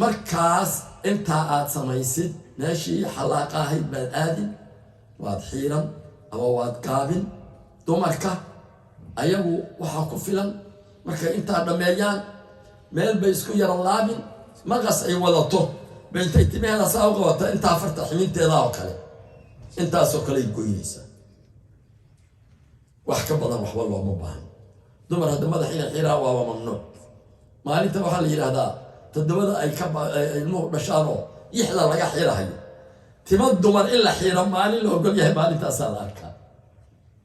Markaas intaa aad samaysid, meeshii xalaaqa ahayd baad aadin, waad xiiran ama waad gaabin. Dumarka ayagu waxaa ku filan markay intaa dhammeeyaan, meel bay isku yaro laabin, maqas ay wadato bay intay timaheeda saa u qabata, intaa farta ximinteeda oo kale, intaasoo kale ay goynaysaa. Wax ka badan waxba looma baahno. Dumar hadda madax inay xiraan waaba mamnuuc. Maalinta waxaa la yidhahdaa 7da ay ka ilmuhu dhashaan oo yixda laga xirahayo, tima dumar in la xiro maalin la ogol yahay maalintaasaa la arkaa,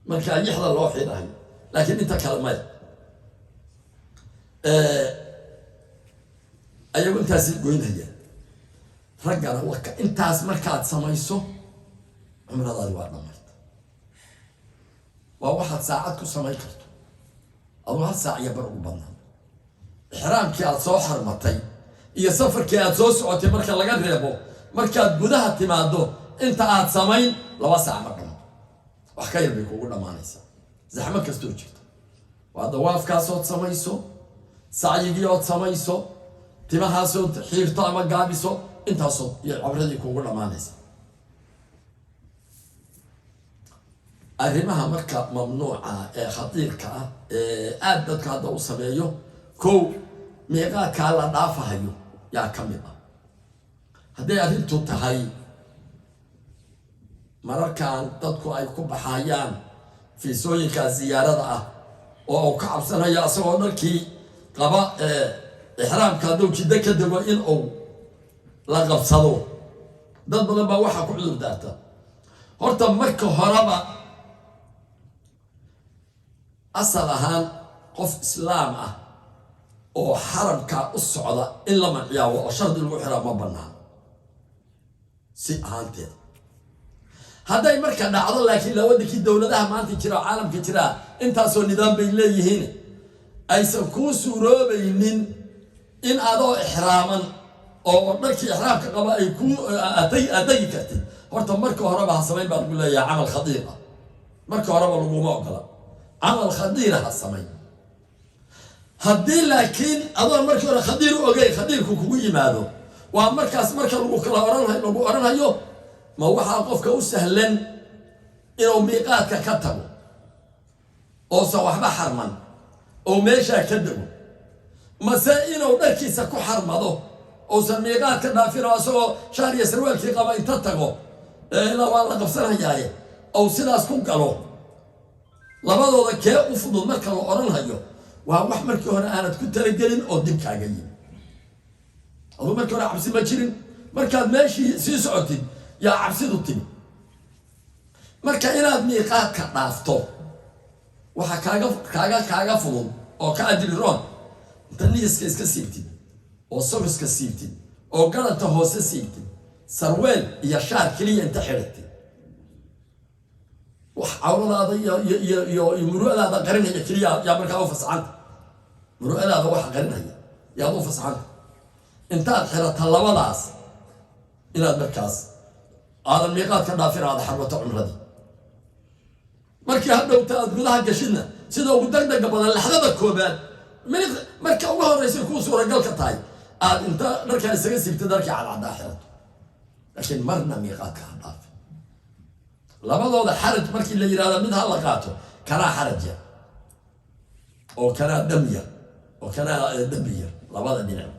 markaa yixda loo xirahayo, laakiin inta kale maya. Ayagu intaasay goynayaan. Raggana waka intaas markaad samayso, cumradaadi waa dhamayta. Waa waxaad saacad ku samayn karto aduu, hal saac iyo bar ugu badnaan. Ixraamkii aad soo xarmatay iyo safarkii aad soo socotay marka laga reebo, markaad gudaha timaado inta aad samayn 2 saac ma dhamo, wax ka yar bay kugu dhammaanaysaa. Zaxmo kastoo jirta, waa dawaafkaasood samayso, sacyigii ood samayso, timahaasood xiirto ama gaabiso, intaasoo iyo cabradii kugu dhammaanaysa. Arrimaha marka mamnuuca ee khatiirka ah ee aada dadka hadda u sameeyo, kow, miiqaadkaa la dhaafahayo yaa ka mid ah. Hadday arrintu tahay mararkan dadku ay ku baxayaan fiisooyinka ziyaarada ah oo uu ka cabsanayo asagoo dharkii qaba ee ixraamka hadduu jiddo ka dego in uu la qabsado, dad badan baa waxaa ku cudur daarta. Horta marka horeba asal ahaan qof islaam ah oo xaramka u socda in la manciyaawo oo shardi lagu xiraa ma bannaan si ahaanteeda. Hadday marka dhacdo laakiin la wadankii dowladaha maanta jira oo caalamka jiraa intaasoo nidaam bay leeyihiin, aysan kuu suuroobaynin in adoo ixraaman oo dharkii ixraamka qaba ay ku aad tegi kartid, horta marka horeba ha samayn baa lagu leeyahay. Camal khadiir ah marka horeba laguma ogola, camal khadiira ha samayn. Haddii laakiin adoon markii hore khadiir u ogeyn khadiirku kugu yimaado, waa markaas marka lagu kala oran lagu odhanhayo: ma waxaa qofka u sahlan inuu miiqaadka ka tago oosan waxba xarman oo meeshaa ka dego, mase inuu dharkiisa ku xarmado uusan miiqaadka dhaafin oo asagoo shaar iyo sarwaalkii qaba inta tago, ilaa waa la qabsanayaaye, ou sidaas ku galo? Labadooda kee u fudud marka la odhanhayo, waa wax markii hore aanad ku talagelin oo dib kaaga yimi. Aduu markii hore cabsi ma jirin, markaad meeshii sii socotid yaa cabsidu timi. Marka inaad miiqaadka dhaafto waxaa kaaga fudud oo ka ajri roon inta niiska iska siibtid oo socks-ka siibtid oo garanta hoose siibtid, sarweel iyo shaar keliya inta xidhatid, wax cawradaada iyo muru'adaada qarinaya keliya yaa markaa u fasxanta. Muru'adaada waxa qarinaya yaad u fasxanta intaad xirata labadaas, inaad markaas aadan miiqaadka dhaafin, aad xarmato cumradii. Markii hadhowta aad gudaha gashidna, sida ugu degdega badan, laxdada koobaad marka ugu horreysay kuu suuragalka tahay, aad inta dharkaan isaga siibtay dharkii cadcaddaa xirato. Laakiin marna miiqaadka ha dhaafin. Labadooda xaraj markii la yidhahdo mid ha la qaato, kanaa xaraj yar oo kanaa dam yar oo kanaa dambi yar. Labada dhinac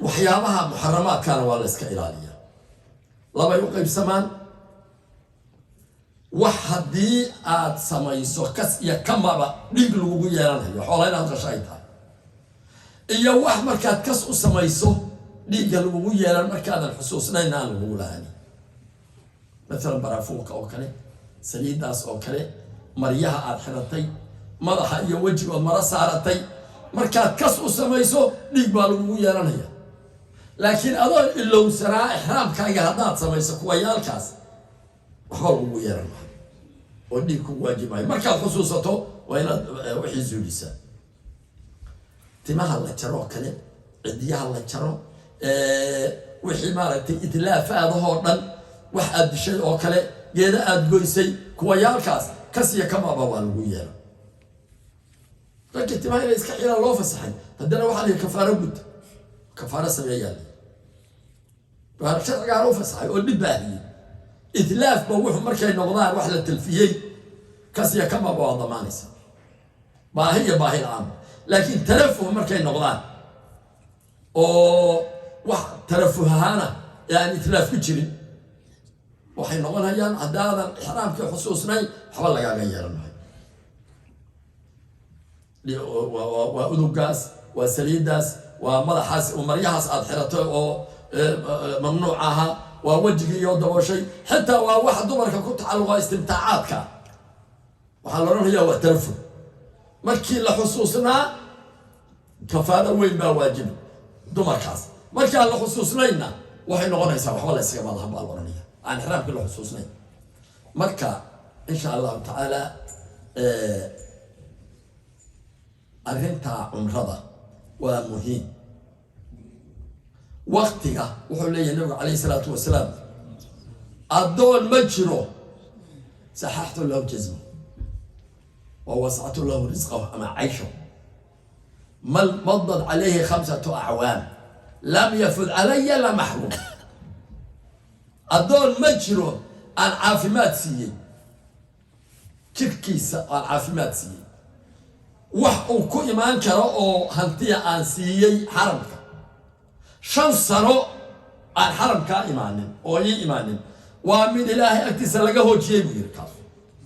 waxyaabaha muxaramaadkana waa la iska ilaaliyaa. Labay u qaybsamaan: wax haddii aad samayso kas iyo kamaba dhiig lagugu yeelanayo, xoola inaad qasho ay tahay, iyo wax markaad kas u samayso dhiigga lagugu yeelan, markaadan xusuusnayn aan lagugu lahani. Maalan barafuunka oo kale, saliiddaas oo kale, maryaha aad xiratay, madaxa iyo wejigood maro saaratay, markaad kas u samayso dhiig baa lagugu yeelanaya. Laakiin adoon ilowsanaa ixraamkaaga haddaad samayso kuwayaalkaas, waxba lagugu yeelan maayo oo dhiig kugu waajibayo. Markaad xusuusato waa inaad wixii zuulisaa. Timaha la jaro oo kale, cidiyaha la jaro, wixii maaragtay itlaafaadahoo dhan, wax aad dishay oo kale, geeda aad goysay, kuwayaalkaas kas iyo kamaba waa lagu yeela. Ragga timaha inay iska xiraan loo fasaxay, haddana waxaa la yihi kafaaro gud, kafaaro sameeyaa la sharcigaan u fasaxay oo dhib baahiyey. Itlaafba wuxuu markay noqdaan wax la talfiyey, kas iyo kamaba waa damaanaysa, baahi iyo baahi la-aanba. Laakiin tarafuh markay noqdaan oo wax tarafuh ahaana ee aan itlaaf ku jirin, waxay noqonayaan haddaadan ixraamkii xusuusnayn waxba lagaaga yeelan maayo. Waa udugaas, waa saliiddaas, waa madaxaas, maryahaas aada xiratay oo mamnuuc ahaa, waa wejigii iyo dabooshay, xitaa waa wax dumarka ku tacalluqa istimtaacaadka. Waxaa la odhanayaa waa tarafuh. Markii la xusuusnaa kafaaro weyn baa waajiba dumarkaas, markii aan la xusuusnaynna waxay noqonaysaa waxba la yskaga malahan baa la odhanaya, aan ixraamkii la xusuusnayn. Marka insha Allahu tacaala arrintaa cumrada waa muhiim. Waktiga wuxuu leeyahay nabigu calayhi salaatu wasalaam: "Addoon ma jiro saxaxtu lahu jazma wa wasactu lahu risqahu ama caysho, madad calayhi 5 acwaam lam yafud calaya la maxruum." Addoon ma jiro aan caafimaad siiyey jirkiisa, aan caafimaad siiyey, wax uu ku imaan karo oo hantiya aan siiyey xaramka, 5 sano aan xaramkaa imaanin oo ii imaanin, waa mid Ilaahay agtiisa laga hoojiyey, buu yihi kaas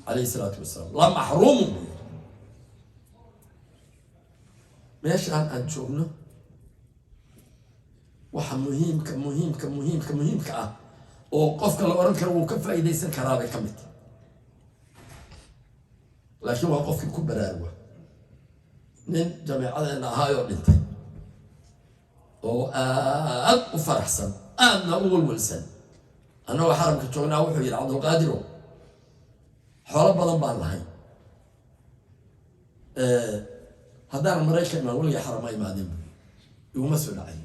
calayhi salaatu wasalaam. La maxruumun, buu yihi. Meeshaan aan joogno waxa muhiimka muhiimka muhiimka muhiimka ah oo qofka la odhan karo wuu ka faa'iidaysan karaabay ka mid, laakiin waa qofkii ku baraaruga. Nin jameecadeenna ahaayoo dhintay oo aad u faraxsan, aadna u welwelsan, annagoo xaramka joognaa, wuxuu yidhi: "Cabdulqaadiro, xoolo badan baan lahay. Haddaanan Maraykan imaan, weliga xaram ma imaadeen, bui, iguma soo dhacay.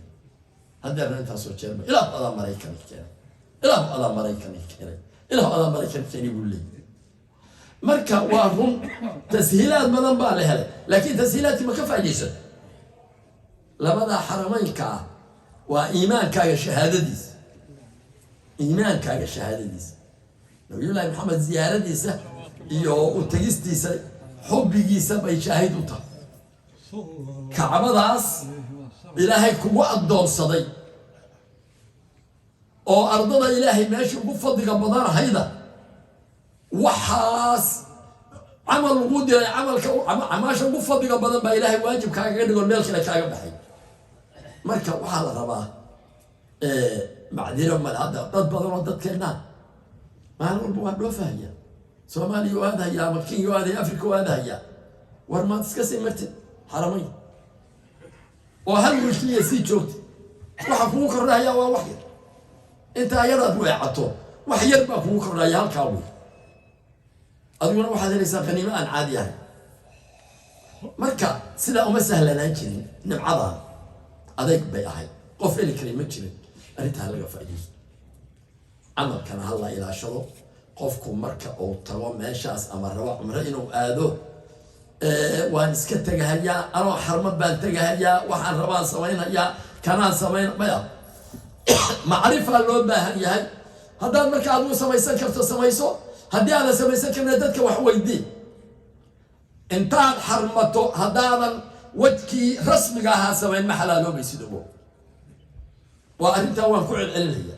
Haddeerna intaasoo jeerba Ilaah adaa Maraykan keenay, Ilaah adaa Maraykan keenay, Ilaah adaa Maraykan keenay," buu leeyay. Marka waa run, tashiilaad badan baa la helay, laakiin tashiilaadkii ma ka faaidaysan? Labadaa xarameynka ah waa iimaankaaga shahaadadiisa, iimaankaaga shahaadadiisa, Nabiyullaahi Maxamed ziyaaradiisa iyo u tegistiisa, xubbigiisa bay shaahid u tahay. Kacbadaas Ilaahay kugu addoonsaday oo ardada Ilaahay meesha ugu fadliga badanahayda, waxaas camal lagu diray, camalka camaasha ugu fadliga badan baa Ilaahay waajib kaagaga dhigo, meel kale kaaga baxay. Marka waxaa la rabaa macdiro male. Hadda dad badan oo dadkeenna maalin walba waa dhoofahaya, Soomaaliya u aadhaya ama Kenya u aadhaya, Africa u aadhaya. War maad iska sii martid xaramayn oo hal wiilkliya sii joogta, waxa kugu kordhaya waa wax yar. Inta ayadaad weecato wax yar baa kugu kordhaya halkaa wey, adiguna waxaad helaysaa qaniimo aan caadi ahayn. Marka sidaa uma sahlanaan jirin nimcadan, adayg bay ahayd, qof heli karay ma jirin. Arrintaa laga faaidaysto, camalkana ha la ilaashado. Qofku marka uu tago meeshaas ama rabo cumro inuu aado, waan iska tegahayaa, anoo xarmad baan tegahayaa, waxaan rabaan samaynhayaa, kanaan samayn maya. Macrifaa loo baahan yahay. Haddaad marka adigu samaysan karto, samayso. Haddii aadan samaysan karna, dadka wax weydii. Intaad xarmato haddaadan wajkii rasmiga ahaa samayn, ma xalaaloobaysid. Ogo, waa arrintaa waan ku celcelinaya.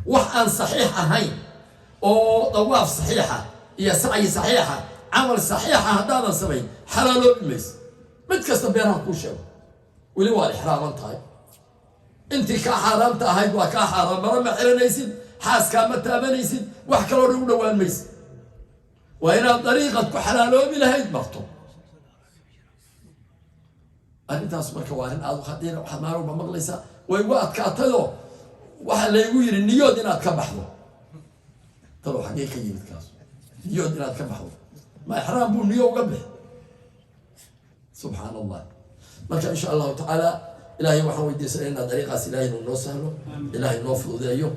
Wax aan saxiix ahayn oo dawaaf saxiixa iyo sacyi saxiixa, camal saxiixa haddaadan samayn, xalaaloobi maysa. Mid kasta beenaha kuu sheego, weli waad ixraaman tahay. Intii kaa xaaraamta ahayd waa kaa xaaraam. Mara ma xiranaysid, xaaskaa ma taabanaysid, wax kaloo dhan u dhowaan maysid. Waa inaad dariiqad ku xalaaloobi lahayd marto. Arrintaas marka waa arrin aada u khadiira. Waxaad maalin walba maqlaysaa, way igu adkaatayoo waxaa laygu yidhi niyood inaad ka baxdo. Talow xaggee ka yimid kaas, niyood inaad ka baxdo? Ma ixraam buu niyo uga bixi? Subxaan Allah. Marka insha Allahu tacaala Ilaahay waxaan weydiisanaynaa dariiqaas Ilahay inuu noo sahlo, Ilahay noo fududeeyo.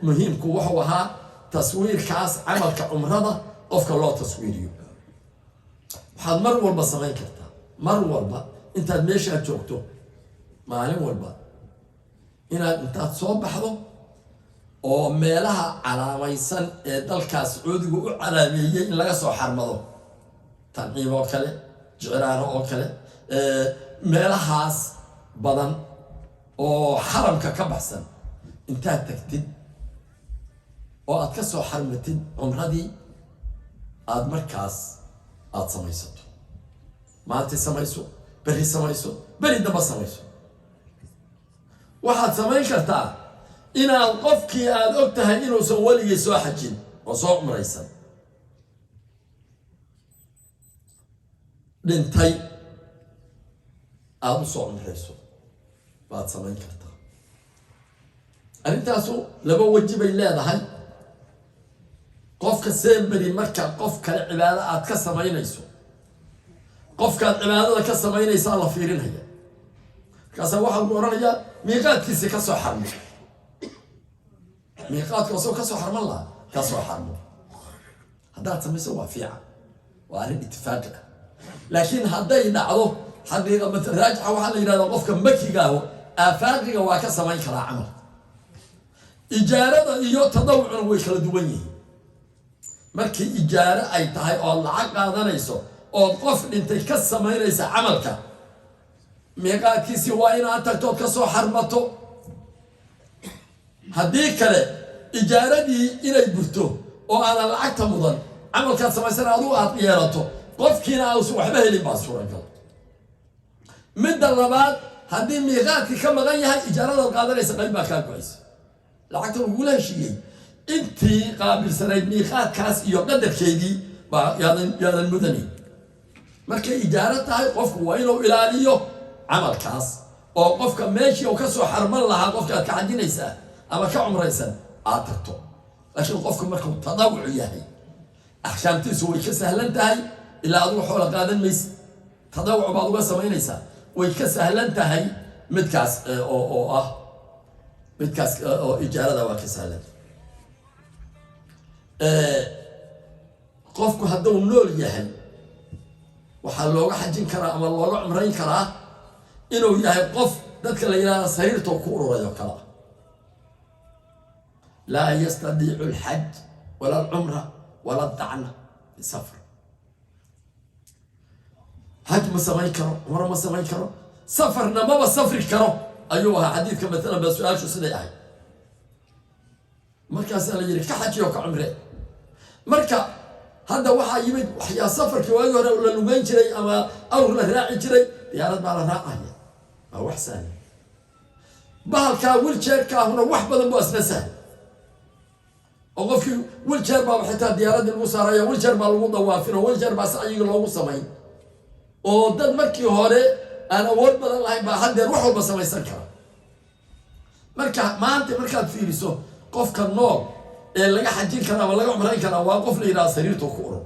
Muhiimku wuxuu ahaa taswiirkaas camalka cumrada qofka loo taswiiriyo. Waxaad mar walba samayn kartaa, mar walba intaad meeshaad joogto, maalin walba inaad intaad soo baxdo oo meelaha calaamaysan ee dalkaas Sacuudigu u calaameeyey in laga soo xarmado, Tanciim oo kale, Jicraano oo kale, meelahaas badan oo xaramka ka baxsan intaad tagtid oo aad ka soo xarmatid cumradii, aad markaas aada samaysato. Maanta samayso, beri samayso, beri damba samayso. Waxaad samayn kartaa inaad qofkii aada og tahay inuusan weligii soo xajin oo soo cumraysan, dhintay, aada u soo cumrayso baad samayn kartaa. Arrintaasu laba weji bay leedahay. Qofka seemberi marka qof kale cibaado aad ka samaynayso, qofkaad cibaadada ka samaynaysaa la fiirinaya. Markaasaa waxaa lagu odhanayaa miiqaadkiisi ka soo xarmo, miiqaadku asagoo ka soo xarman lahaa ka soo xarmo. Haddaad samayso waa fiican, waa arrin itifaaqi ah. Laakiin hadday dhacdo xaqiiqa raajixa, waxaa la yidhahdaa qofka makiga aho aafaaqiga waa ka samayn karaa camal. Ijaarada iyo tadawucuna way kala duwan yihiin. Markii ijaaro ay tahay ood lacag qaadanayso ood qof dhintay ka samaynaysa camalka, miiqaadkiisii waa inaad tagto ood ka soo xarmato. Haddii kale ijaaradii inay burto oo aadan lacagta mudan, camalkaad samaysana adigu aad yeelato, qofkiina ausan waxba helin baa suuragal. Midda labaad, haddii miiqaadkii ka maqan yahay, ijaaradaad qaadanaysa qayb baa kaa go-aysa. Lacagta lagula heshiiyey intii qaabilsanayd miiqaadkaas iyo qadarkeedii baa yaadan mudanayn. Markay ijaaro tahay, qofku waa inuu ilaaliyo camalkaas oo qofka meeshii uu ka soo xarman lahaa, qofka aad ka xajinaysaa ama ka cumraysan, aad tagto. Laakiin qofku markuu tadawuc yahay, axkaamtiisu way ka sahlan tahay. Ilaa adigu xoola qaadan maysa, tadawuc baad uga samaynaysaa. Way ka sahlan tahay midkaas oo ah midkaas oo ijaarada waa ka sahlan. Qofku hadduu nool yahay, waxaa looga xajin karaa ama looga cumrayn karaa inuu yahay qof dadka la yidhahda sariirtoo ku ururay oo kale ah, laa yastadiicu alxaj wala alcumra wala dacna bisafar. Xaj ma samayn karo, cumro ma samayn karo, safarna maba safri karo ayuu ahaa xadiidka. Maalan ba su-aashu siday ahayd, markaasaa la yidhi ka xaji oo ka cumre. Marka hadda waxaa yimid waxyaa safarkii waagii hore la lugeyn jiray ama awr la raaci jiray, diyaarad baa la raacaya, waa wax sahlan. Bahalkaa wheelchairkaahuna wax badan buu asna sahlan, oo qofkii wheelchair baaba xitaa diyaaraddii lagu saaraya, wheelchair baa lagu dawaafin oo wheelchair baa sacyiga loogu samayn, oo dad markii hore aan awood badan lahayn baa haddeer wax walba samaysan kara. Marka maanta markaad fiiriso, qofka nool ee laga xajin karaa ama laga cumrayn karaa waa qof la yidhaha sariirtoo ku urur.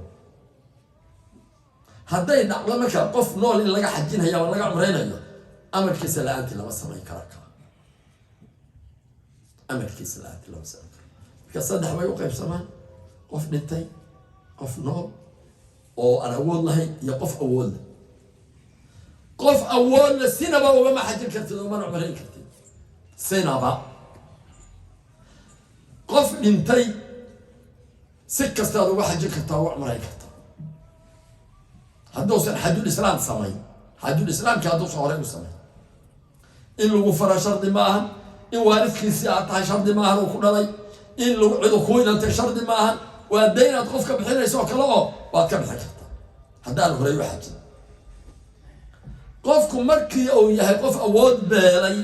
Hadday dhacdo marka qof nool in laga xajinayo ama laga cumraynayo, amarkiisa la-aantii lama samayn kara. Kala amarkiisa la-aantii lama samayn karo. Marka saddex bay u qaybsamaan: qof dhintay, qof nool oo aan awood lahayn, iyo qof awood leh. Qof awood leh sinaba ugama xajin kartid, umana cumrayn kartid sinaba. Qof dhintay si kastaad uga xajin kartaa, uga cumrayn kartaa, hadduusan xajul islaam samayn. Xajul islaamkii hadduusan horey u samayn, in lagu fara shardi maahan, in waalidkiisii aad tahay shardi maahan uu ku dhalay, in lagu cidu kuu idantay shardi maahan. Waa dayn aad qofka bixinayso oo kale oo waad ka bixin kartaa haddaan horey u xajin. Qofku markii uu yahay qof awood beelay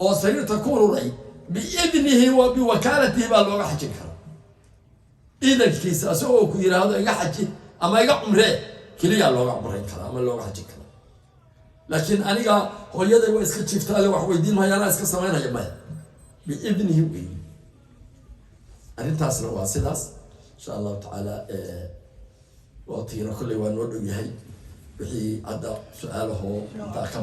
oo sariirta ku ururay, biidnihi wa biwakaalatihi baa looga xajin karaa. Idankiisa isagoo ku yidhaahdo "iga xaji" ama "iga cumree" keliyaa looga cumrayn karaa ama looga xajin karaa. Laakiin "aniga hooyaday waa iska jiiftaale, wax weydiin maayo, anaa iska samaynaya", maya, biidnihi wey. Arrintaasna waa sidaas, insha Allahu tacaala. Waqtigina kolley waa noo dhow yahay. Wixii hadda su-aalahoo intaa ka